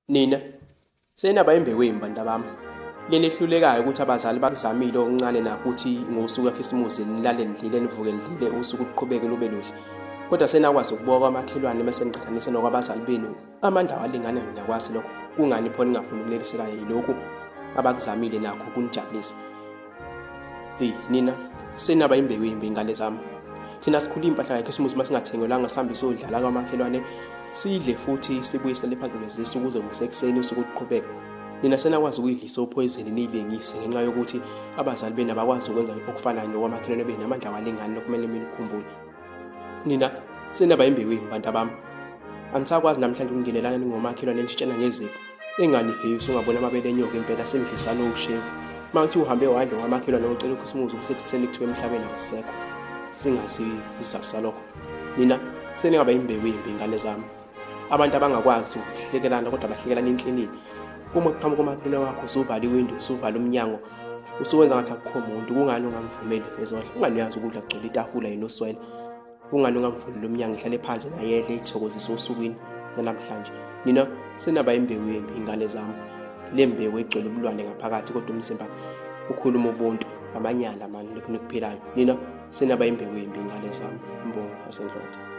Nina senaba imbewu embi bantabami. Lena ehlulekayo ukuthi abazali bakuzamile okuncane nakho ukuthi ngosuku kaKhisimusi nilale nidlile nivuke nidlile usuku luqhubeke lube luhle. Kodwa senakwazi ukubuka kwamakhelwane mese niqhathanisa nokwabazali benu. Amandla awalingani niyakwazi lokho. Kungani pho ningafuni ukuneliseka yilokhu abakuzamile nakho kunijabulisa? Hey nina senaba imbewu embi ingane zami. Thina sikhula impahla kaKhisimusi masingathengelwanga sihambe siyodlala kwamakhelwane sidle futhi sibuye silale phansi ngezisu kuze kusekuseni usuku luqhubeke. Nina senakwazi ukuyidlisa uphoyizeni niyilengise ngenxa yokuthi abazali benu abakwazi ukwenza okufanayo nokwamakhelwane benu amandla awalingani lokumele nikukhumbule. Nina senaba imbewu embi bantu abami. Anisakwazi namhlanje ukungenelana ningomakhelwane nishintshana ngezipho. Engani hey usungabona amabele enyoka impela senidlisana ushevu. Uma kuthiwa uhambe wadla kwamakhelwane ucela ukhisimuzi kusekuseni kuthiwa emhlabeni awusekho. Singazi isizathu salokho. Nina seningaba imbewu embi ingane zami. Abantu abangakwazi ukuhlekelana kodwa bahlekelana inhlinini. Uma kuqhamuka umakhelwane wakho usuvala iwindi usuvala umnyango usuwenza ngathi akukho muntu kungani ungamvumeli ezodla kungani uyazi ukudla kugcwele itafula yena uswele kungani ungamvuleli umnyango ihlale phansi nayedle ithokozise osukwini nanamhlanje nina senaba imbewu yembi ingane zami le mbewu egcwele ubulwane ngaphakathi kodwa umzimba ukhuluma ubuntu amanyala mani lokhu nikuphilayo nina senaba imbewu yembi ingane zami imbongi yasendlondlo.